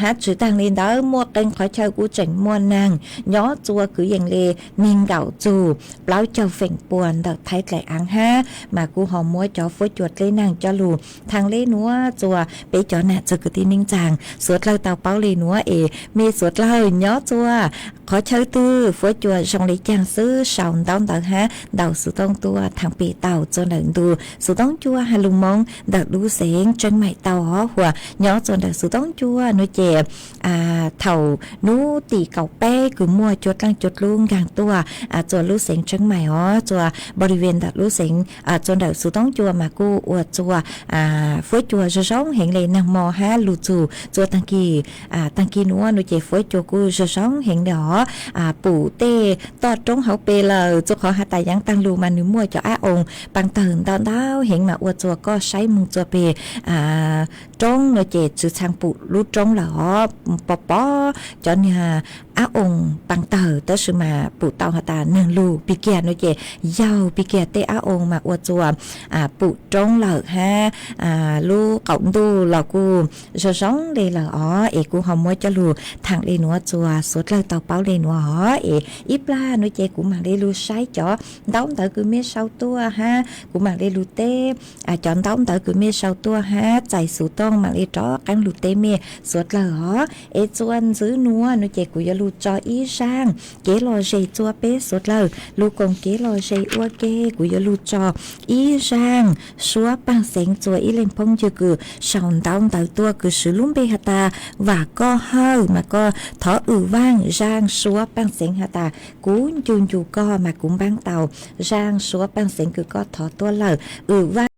Hab tsi taag le ntawd muaj qee qhov chaw kuj tseem muaj naag nyob rua kwv yees le neeg nkaum txug plaub caug feem pua ntawm Thaib dlaim aav hab mas kuj ho muab cov fuab cua dleb naag coj lug thaam le nuav rua peb cov nam txwg kwv tij neej tsaa suav dlawg tau paub le nuav es mej suav dlawg nyob rua qhov chaw twg fuab cua zoo le caag xwb sau ntaub ntawv hab ntaus xuv tooj tuaj thaam pem tau rua ntawm ntu xuv tooj cua has lug moo ntawm lub xeev Tseeb Maim tau os. Huas nyob rua ntawm xuv tooj cua no ces thaum nub tim kaum peb kws muaj cua dlaaj cua dlub nkaag tuaj rua lub xeev Tseeb Maim os, rua nporiven ntawm lub xeev rua ntawm xuv tooj cua mas kuj ua rua fuab cua zoo zoo heev le naag mo hab lug txug rua taag kis taag kis nuav no ces fuab cua kuj zoo zoo heev le os. Pum tej toj roob hauv pes lawm rua qhov has tas yaav taag lug mas nwg muaj cov ab oo paa tawg ntau ntau heev mas ua rua koj saib moog rua peg roob no ces tsi txhaa pum lub roob lawm os. Pov pov cov niag ab oo paa tawg tab sis mas pum tau has tas naag lug pig kiag no ces yaug pig kiag tej ab oo mas ua rua pum roob lawm hab lub qaum ntuj los kuj zoo zoo le lawm os. Es kuj ho muab coj lug thaam le nuav rua suav dlawg tau paub le nuav os. Es ib plag no ces kuv maam le lug saib cov ntaub ntawv kws mej sau tuaj hab kuv maam le lug teb cov ntaub ntawv kws mej sau tuaj hab txais xuv tooj maam le rov qaab lug teb mej suav dlawg os. Es txuas ntxiv nuav no ces kuv yuav lug tso ib zaaj kev lom zem rua peb suav dlawg lug koom kev lom zem ua ke. Kuv yuav lug tso ib zaaj suab paaj xeev rua ib leeg phooj ywg kws sau ntaub ntawv tuaj kws swv lub npe has tas Vam Koj Hawj mas koj thov wm vaaj zaaj suab paaj xeev has tas kuv ncu ncu koj mas kuv npaab tau zaaj suab paaj xeev kws koj thov tuaj lawm. Wm vaaj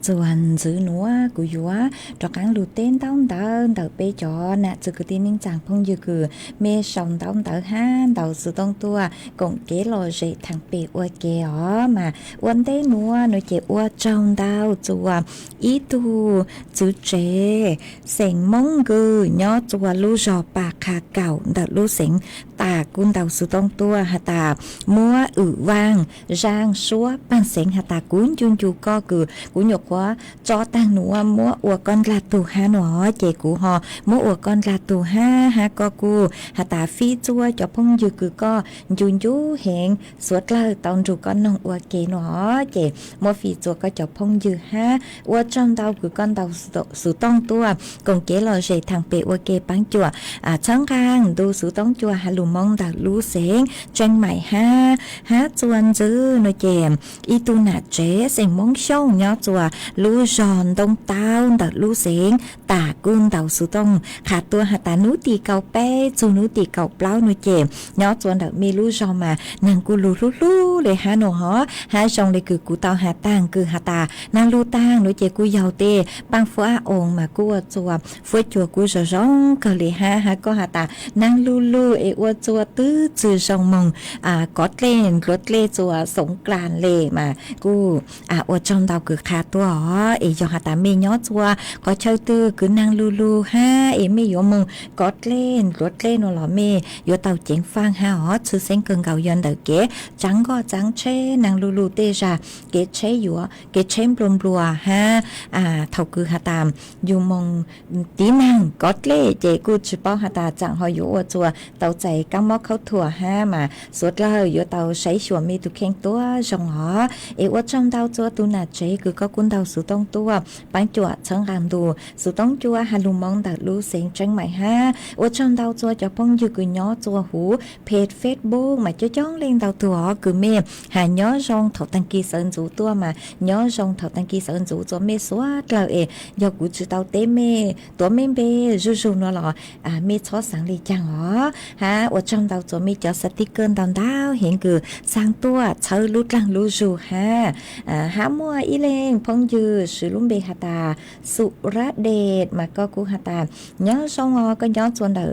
Txuas ntxiv nuav kuv yuav rov qaab lug teb ntaub ntawv ntawm peb cov nam txiv kwv tij neej tsaa phooj ywg kws mej sau ntaub ntawv hab ntaus xuv tooj tuaj koom kev lom zem thaam pem ua ke os. Mas ua ntej nuav nuav ces ua tsaug ntau txuas ib tug txiv tsev xeem Moob Nkws nyob txuas lub zog Pas Qha Kaum ntawm lub xeev tas kuj ntaus xuv tooj tuaj has tas muab wm vaaj zaaj suab paaj xeev has tas kuv ncu ncu koj kws kuv nyuam qhuav tso taag nuav muab ua koj ndlag tug hab nuav ces kuv ho muab ua koj ndlag tug hab, hab koj kuj has tas fij txuag cov phooj ywg kws koj ncu ncu heev suav dlawg tau nrug koj noog ua ke nuav ces muab fij txuag koj cov phooj ywg hab ua tsaug ntau kws koj ntaus xuv tooj tuaj koom kev lom zem thaam pem ua ke paab cuam txhawb nqaa ntu xuv tooj cua has lug Moob ntawm lub xeev Tseeb Maim hab. Hab txuas ntxiv nuav ces ib tug nam tsev xeem Moob Xyooj nyob txuas lub zog Ntoob Taub ntawm lub xeev tas kuj ntaus xuv tooj qha tuaj has tas nub tim kaum peb txug nub tim kaum plaub nuav ces nyob txuas ntawm mej lub zog mas naag kuj lug hlub hlub le hab nuav hov. Hab zoo le kws kuv tau has taag kws has tas naag lug taag nuav ces kuj yaug tej paaj fuab oos mas kuj ua txuas fuab cua kuj zoo zoo kawg le hab, hab koj has tas naag lug lug es ua txuas twb tsi zoo moog kov dlej npluav dlej txuas xoov klas le mas kuj ua tsaug ntau kws qha tuaj os. Es yog has tas mej nyob txuas qhov chaw twg kws naag lug lug hab es mej yuav moog kov dlej npluav dlej nuav los mej yuav tau ceev faaj hab os. Tshwj xeeb kawg nkaus yog ntawm kev tsaav nkoj tsaav tsheb, naag lug lug tej zag kev tsheb yuav kev tsheb nplua nplua hab thaum kws has tas yug moog tiv naag kov dlej ces kuj tsi paub has tas tsaam ho yuav ua txuas tau txais kaab mob khaub thuas hab mas suav dlawg yuav tau saib xyuas mej tug kheej tuab zoo os. Es ua tsaug ntau txuas tug nam tsev kws koj kuj ntaus xuv tooj tuaj paab cuam txhawb nqaa ntu xuv tooj cua has lug Moob ntawm lub xeev Tseeb Maim hab ua tsaug ntau txuas cov phooj ywg kws nyob txuas huv peg Facebook mas coob coob leej ntau tug os kws mej has nyob zoo thaum taag kis sawv ntxuv tuaj mas nyob zoo thaum taag kis sawv ntxuv txuas mej suav dlawg es yog kuv tsi tau teb mej tuav mej npe zuj zug nuav los mej txhob xaav le caag os. Hab ua tsaug ntau txuas mej cov sticker ntau ntau heev kws xaa tuaj txhawb lub dlaag lub zug hab. Hab muaj ib leeg phooj ywg swv lub npe has tas Xum Rab Dej mas koj kuj has tas nyob zoo os, koj nyob txuas ntawm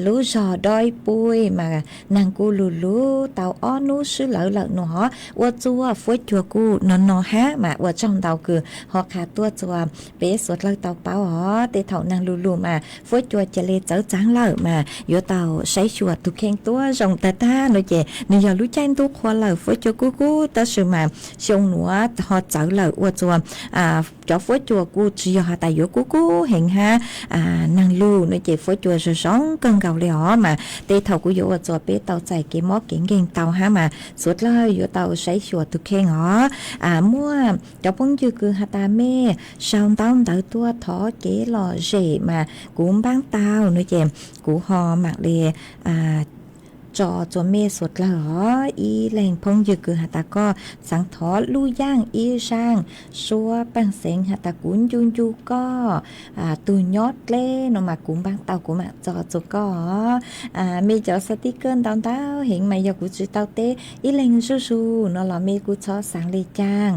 lub zog Doib Puj mas naag kuj lug lug tau ob nub swb lawm lawm nuav hov, ua txuas fuab cua kuj no no hab mas ua tsaug ntau kws ho qha tuaj txuas peb suav dlawg tau paub os. Tej thaum naag lug lug mas fuab cua ca le txawv txaav lawm mas yuav tau saib xyuas tug kheej tuab zoo tag tag nuav ces nwg yog lub caij ntub qhua lawm fuab cua kub kub tab sis mas xyoo nuav ho txawv lawm ua txuas cov fuab cua kuj tsi yog has tas yuav kub kub heev hab naag lug nuav ces fuab cua zoo zoo kawg nkaus le os mas tej thaum kuj yuav ua txuas peb tau txais kev mob kev nkeeg tau hab mas suav dlawg yuav tau saib xyuas tug kheej os. Muaj cov phooj ywg kws has tas mej sau ntaub ntawv tuaj thov kev lom zem mas kuv npaab tau nuav ces kuv ho maam le tso txuas mej suav dlawg os. Ib leeg phooj ywg kws has tas koj xaav thov lub yaaj ib zaaj suab paaj xeev has tas kuv ncu ncu koj tug nyob dleb no mas kuv npaab tau kuv maam tso txuas koj os. Mej cov sticker ntau ntau heev mas yog kuv tsi tau teb ib leeg zuj zug no los mej kuj txhob xaav le caag.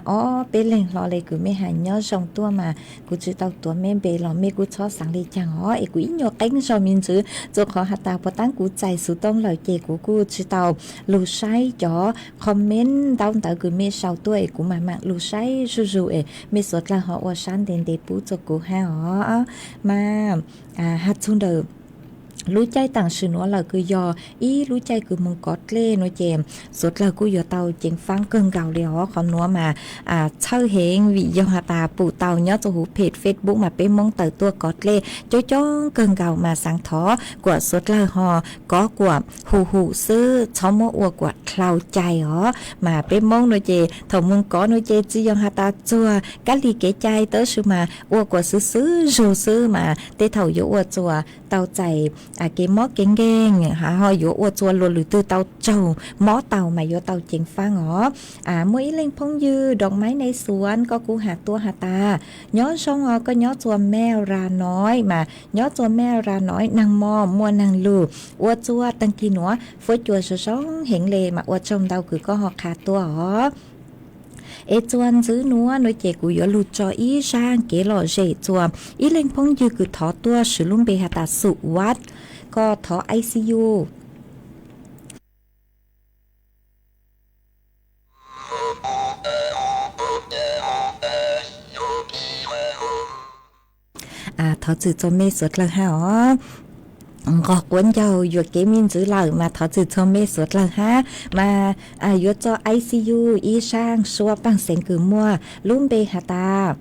Ob peb leeg hlo le kws mej has nyob zoo tuaj mas kuv tsi tau tuav mej npe los mej kuj txhob xaav le caag os. Es kuv ib nyuas qeeb zog me ntsis txuas qhov has tas puas taab kuv txais xuv tooj lawm ces kuv kuj tsi tau lug saib cov comment ntaub ntawv kws mej sau tuaj es kuv maam maam lug saib zuj zug es mej suav dlawg ho ua sab ntev ntev pub txuas kuv hab os. Mas has txug ntawm lub caij taam sim nuav lawm kws yog ib lub caij kws moog kov dlej nuav ces suav dlawg kuj yuav tau ceev faab kawg nkaus le os. Qhov nuav mas txhawj heev vim yog has tas pum tau nyob txuas huv peg Facebook mas peb Moob tawm tuaj kov dlej coob coob kawg nkaus mas xaav thov kuas suav dlawg ho kov kuas hum hum xwb txhob muab ua kuas dlhau cai os. Mas peb Moob nuav ces thaum moog kov nuav ces tsi yog has tas txuag kab lig kev cai tab sis mas ua kuas xwv xwv zug xwb mas tej thaum yuav ua txuas tau txais kev mob kev nkeeg hab ho yuav ua txuas luas lwm twg tau tsaug mob tau mas yuav tau ceev faab os. Muaj ib leeg phooj ywg Doos Maib Nais Xuav koj kuj has tuaj has tas nyob zoo os, koj nyob txuas Mej Ras Noiv mas nyob txuas Mej Ras Noiv naag mo muaj naag lug ua txuas taag kis nuav fuab cua zoo zoo heev le mas ua tsaug ntau kws koj ho qha tuaj os. Es txuas ntxiv nuav no ces kuv yuav lug tso ib zaaj kev lom zem txuas ib leeg phooj ywg kws thov tuaj, swv lub npe has tas Xum Vaj, koj thov I C U. Thov txim txuas me suav dlawg hab os. Nqos quav ncaug yuam kev me ntxiv lawm mas thov txim txuas me suav dlawg hab mas yuav tso I C U ib zaaj suab paaj xeev kws muaj lub npe has tas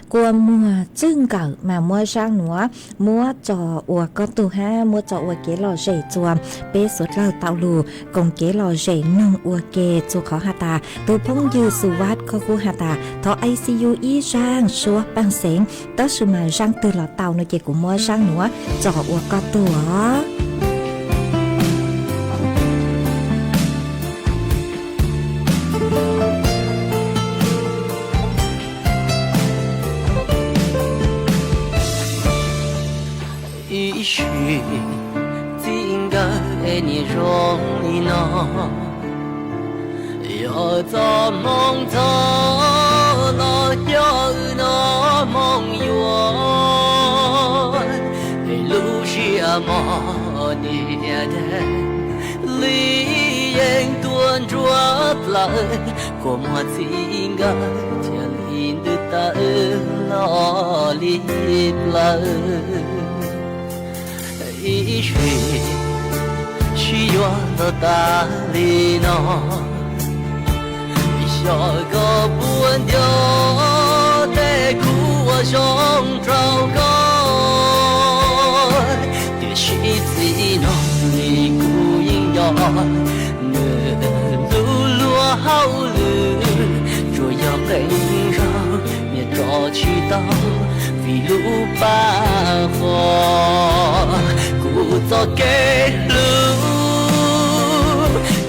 Kua Muag Txwj Nkawm mas muab zaaj nuav muab tso ua koj tug hab muab tso ua kev lom zem txuas peb suav dlawg tau lug koom kev lom zem noog ua ke txug qhov has tas tug phooj ywg Xum Vaj koj kuj has tas thov I C U ib zaaj suab paaj xeev, tab sis mas zaaj twg los tau no ces kuv muab zaaj nuav tso ua koj tug os. Ib sij txij nkawm es niaj zoo li no, yog txoj hmoo ntxhov los coj wb noj hmoo yuav, es lub siab mos niam dab li yeej tuaj nruab plawv, kua muag txij nkawm thiaj li ntws tawm los li plawv. Ib sij sib yuav ntog tas li no, xyov koj puas nco tej khub uas zoo rau koj, tiam sis txij no li kuv yeej nco nws lub luag hauj lwm, tsuas yog qee zaug niaj tso tsis tau vim lub paj huam. Kuv txoj kev hlub,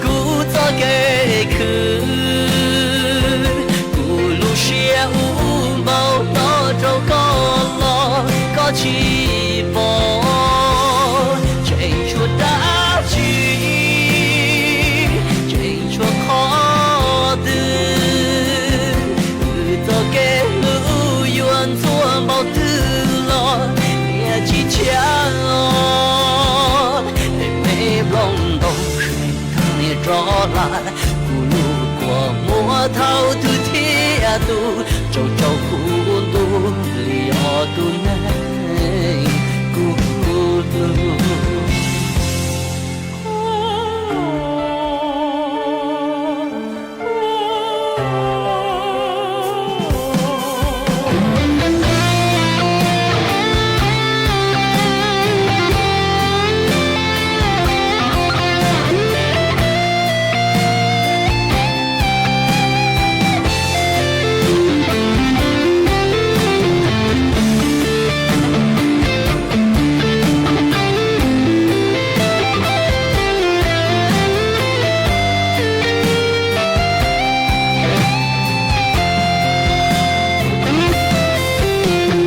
kuv txoj kev khwv, kuv lub siab ub npau taws rau koj los koj tsis pom, tseem tshuav dab tsi, tseem tshuav qhov twg. Kuv txoj kev hlub yuav ntxhua npaum twg los niaj tsis tshiab os. Es me nplooj ntoo seem tag niaj rov hla, kuv lub kua muag thaum twg thiaj tu, tsaus tsaus kuv ntuj li ob tug neeg kuv hlub.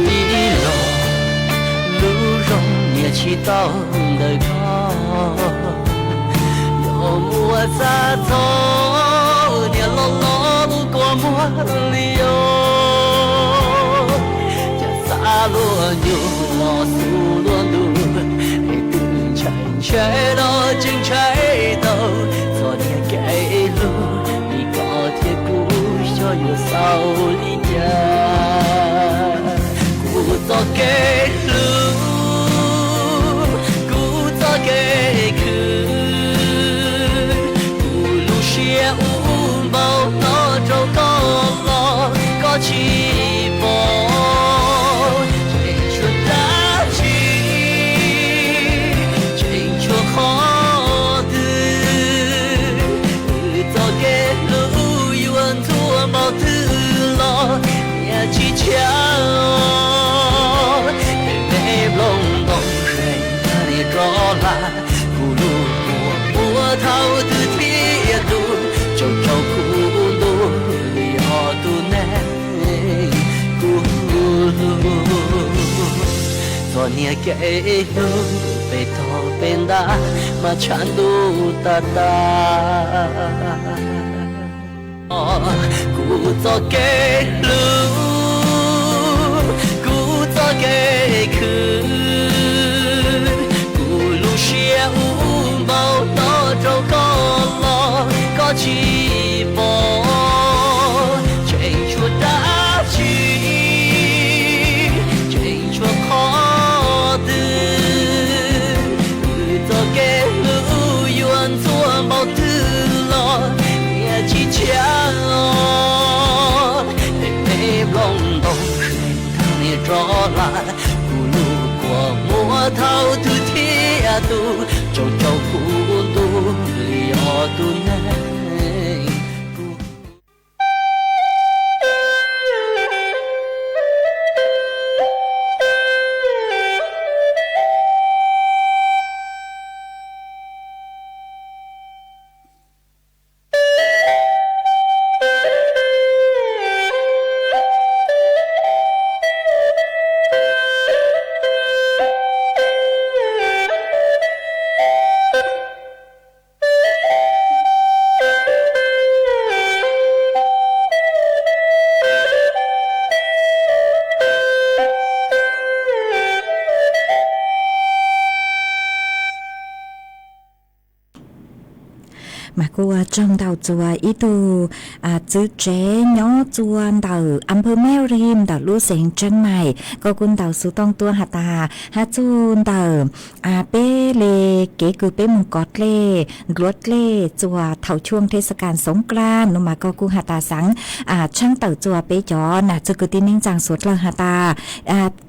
Tib los lub zoo niaj tsis tau ntawm koj, yog muaj xav txog niaj los los lub kua muag li os. Cas xav luag nyuj los xub luag ntuj, es twb ntshai ntshai los tseem ntshai tau txog niaj kev hlub li koj thiab kuv xyov yuav xaus li cas. Kuv txoj kev hlub, kuv txoj kev khwv, kuv lub siab ub npau taws rau koj los koj tsis pom, tseem tshuav dab tsi, tseem tshuav qhov twg. Kuv txoj kev hlub yuav ntxhua npaum twg los niaj tsis tshiab. Tej me nplooj ntoo seem tag niaj rov hla, kuv lub kua muag thaum twg thiaj tu, tsaus tsaus kuv ntuj li ob tug neeg kuv hlub. Txog niaj kev hlub pem tog pem ntag mas tshav ntuj tas tas. Kuv Txoj kev hlub, kuv txoj kev khwv, kuv lub siab ub npau taws rau koj los koj tsis pom, tseem tshuav dab tsi, tseem tshuav qhov twg, wb txoj kev hlub yuav ntxhua npaum twg los niaj tsis tshiab os. Tej me nplooj ntoo seem thaij rov hla, kuv lub kua muag thaum twg thiaj tu, tsaus tsaus kuv ntuj li os tus neeg. Mas kuj ua tsaug ntau txuas ib tug txwv tsev nyob txua ntawm อำเภอแม่ริม ntawm lub xeev Tsheeb Maim, koj kuj ntaus xov tooj tuaj has tas has txug ntawm peb li kev kws peb moog kov dlej, ntuav dlej txuas thaum ช่วงเทศกาลสงกรานต์ no mas koj kuj has tas xaav tshaab tawm txuas peb cov nam txwg kwv tij neej tsaa suav dlawg has tas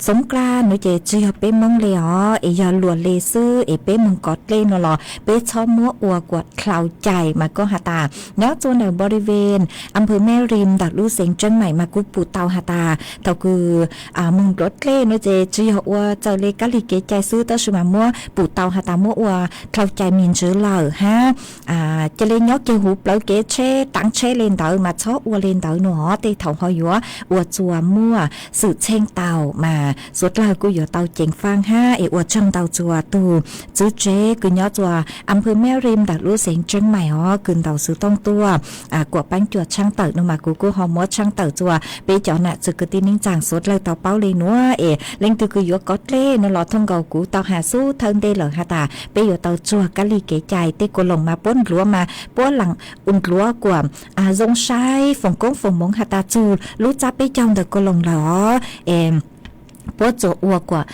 soob dlaj no ces tsi yog peb Moob le os, es yog luas le xwb es peb moog kov dlej no los peb txhob muab ua kuas dlhau cai mas koj has tas nyob txua ntawm บริเวณ อำเภอแม่ริม ntawm lub xeev Tsheeb Maim mas kuj pum tau has tas thaum kws moog ntuav dlej no ces tsi yog ua txawm le kab lig kev cai xwb tab sis mas muab pum tau has tas muab ua dlhau cai me ntsis lawm hab. Ca le nyob kiag huv plawv kev tsheb taav tsheb le ntawd mas txhob ua le ntawd no os, tej thaum ho yuav ua txuas muaj xwm txheej tau mas suav dlawg kuj yuav tau ceev faaj hab. Es ua tsaug ntau txuas tug txwv tsev kws nyob txua อำเภอแม่ริม ntawm lub xeev Tsheeb Maim os kws ntaus xov tooj tuaj kuas paab cuam tshaab tawm no mas kuv kuj ho muab tshaab tawm txuas peb cov nam txwg kwv tij neej tsaa suav dlawg tau paub le nuav. Es leej twg kws yuav kov dlej no los thooj nkaus kuv tau has xub thawj ntej lawm has tas peb yuav tau tsuag kab lig kev cai, tej ko loos mas puab ntuav mas puab lam ntuav kuas zoo saib foom koob foom moov has tas txug lub txab peb caug ntawm ko loos lawm os. Es puab tsuas ua kuas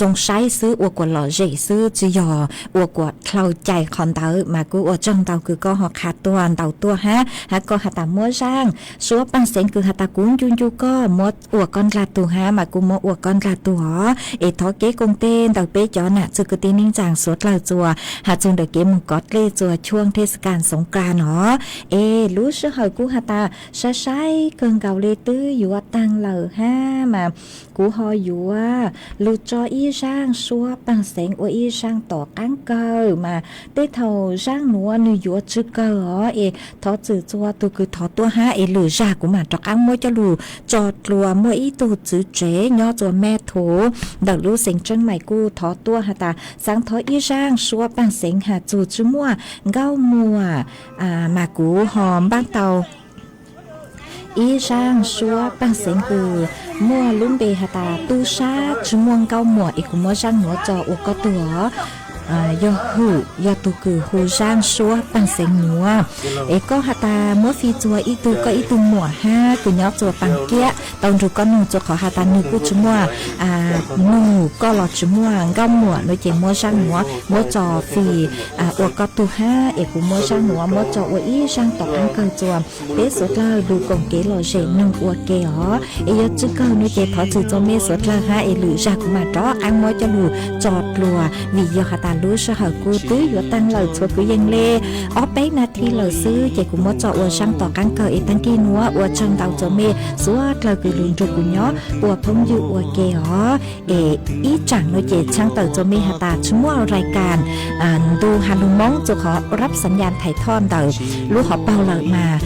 zoo saib xwb, ua kuas lom zem xwb, tsi yog ua kuas dlhau cai qhov ntawd mas kuj ua tsaug ntau kws koj ho qha tuaj ntaus tuaj hab. Hab koj has tas muab zaaj suab paaj xeev kws has tas kuv ncu ncu koj muab ua koj ndlag tug hab mas kuj muab ua koj ndlag tug os. Es thov kev koom tes ntawm peb cov nam txwg kwv tij neej tsaa suav dlawg txuas has txug ntawm kev moog kov dlej txuas ช่วงเทศกาลสงกรานต์ no. Es lub sij hawm kuj has tas saib saib kawg nkaus le twb yuav taag lawm hab mas kuv ho yuav lug tso ib zaaj suab paaj xeev ua ib zaaj tom qaab kawg mas tej thaum zaaj nuav nwg yuav tsw kawg os. Es thov txim txuas tug kws thov tuaj hab es lwm zag kuv mam rov qaab muab coj lug tso dlua. Muaj ib tug txwv tsev nyob txua Mej Thuv ntawm lub xeev Tsheeb Maim kuj thov tuaj has tas xaav thov ib zaaj suab paaj xeev has txug tsi muaj nkauj muam mas kuv ho npaaj tau ib zaaj suab paaj xeev kws muaj lub npe has tas tub sab tsi muaj nkauj muam es kuv muab zaaj nuav tso ua koj tug os. Yog hwm yog tug kws hu zaaj suab paaj xeev nuav. Es koj has tas muab fij txuas ib tug koj ib tug muam hab kws nyob txua paaj kiab tau nrug koj nug txua qhov has tas nwg kuj tsi muaj nug koj los tsi muaj nkauj muam no ces muab zaaj nuav muab tso fij ua koj tug hab es kuv muab zaaj nuav muab tso ua ib zaaj tom qaab kawg txua peb suav dlawg lug koom kev lom zem noog ua ke os. Es yog tsw kawg no ces thov txim txua mej suav dlawg hab es lwm zag kuv mam rov qaab muab coj lug tso dlua vim yog has tas lub sij hawm kuj twb yuav taag lawm txhua kwv yees le ob peb nas this lawm xwb ces kuv muab tso ua zaaj tom qaab kawg es taag kig nuav ua tsaug ntau txua mej suav dlawg kws lug nrug kuv nyob ua phooj ywg ua ke os. Es ib tsaam no ces tshaaj tawm txua mej has tas tsi muaj rai kas ntu has lug Moob txua qhov rab xav nyas thais thoj ntawm lub hov paug lawm mas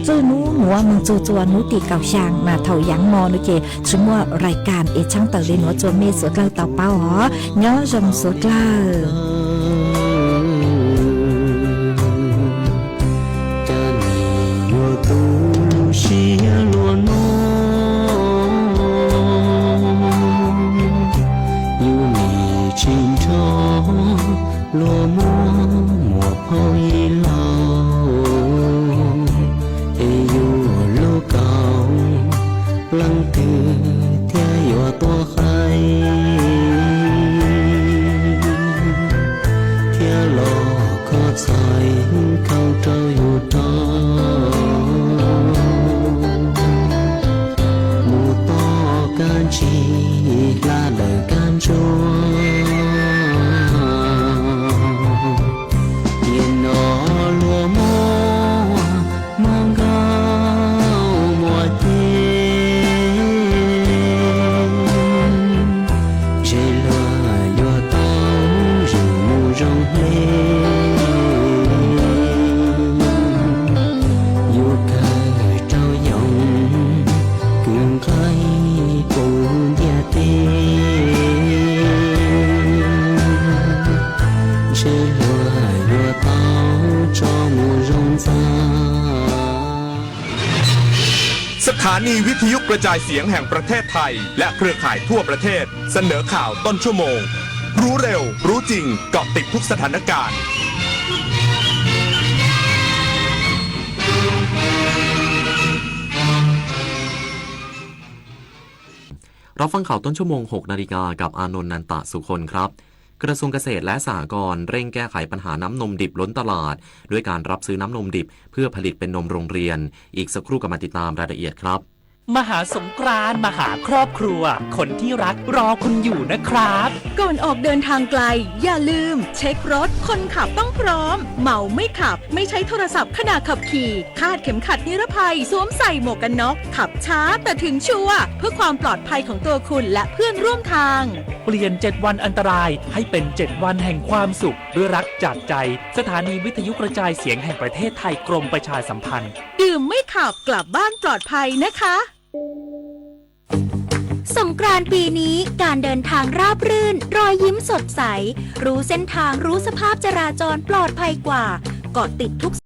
txij nub nuav moog txug txua nub tim kaum xyaa mas thaum yaav mo no ces tsi muaj rai kas es tshaaj tawm le nuav txua mej suav dlawg tau paub os. Nyob zoo suav dlawg. Cas nim yuav tu Tsis nrog luag muab muam phauj ib lauj, es yus lub kaus leej twg thiaj yuav tuaj qaib, thiab los kho txhais khau rau yus rog, mus tom kab ntsig hla dawm kab ntsuab. Tiam no luag muab muab nkauj muab ceg, ntshe luag yuav tau zus mus zoo hle. Yuav kawg rau yoov kwv nqaij puv ntiaj teb, ntshe luag yuav tau tso mus zoo ntxa.สถานีวิทยุกระจายเสียงแห่งประเทศไทย และเครือข่ายทั่วประเทศ เสนอข่าวต้นชั่วโมง รู้เร็ว รู้จริง เกาะติดทุกสถานการณ์ รับฟังข่าวต้นชั่วโมง หกนาฬิกา กับอานนท์ นันตะสุคนครับ กระทรวงเกษตรและสหกรณ์เร่งแก้ไขปัญหาน้ำนมดิบล้นตลาด ด้วยการรับซื้อน้ำนมดิบเพื่อผลิตเป็นนมโรงเรียน อีกสักครู่กลับมาติดตามรายละเอียดครับ มหาสงกรานต์มาหาครอบครัว คนที่รักรอคุณอยู่นะครับ ก่อนออกเดินทางไกล อย่าลืมเช็ครถ คนขับต้องพร้อม เมาไม่ขับ ไม่ใช้โทรศัพท์ขณะขับขี่ คาดเข็มขัดนิรภัย สวมใส่หมวกกันน็อก ขับช้าแต่ถึงชัวร์ เพื่อความปลอดภัยของตัวคุณและเพื่อนร่วมทาง เปลี่ยน เจ็ด วันอันตราย ให้เป็น เจ็ด วันแห่งความสุข ด้วยรักจากใจ สถานีวิทยุกระจายเสียงแห่งประเทศไทย กรมประชาสัมพันธ์ ดื่มไม่ขับ กลับบ้านปลอดภัยนะคะ สงกรานต์ปีนี้ การเดินทางราบรื่น รอยยิ้มสดใส รู้เส้นทาง รู้สภาพจราจรปลอดภัยกว่า เกาะติดทุก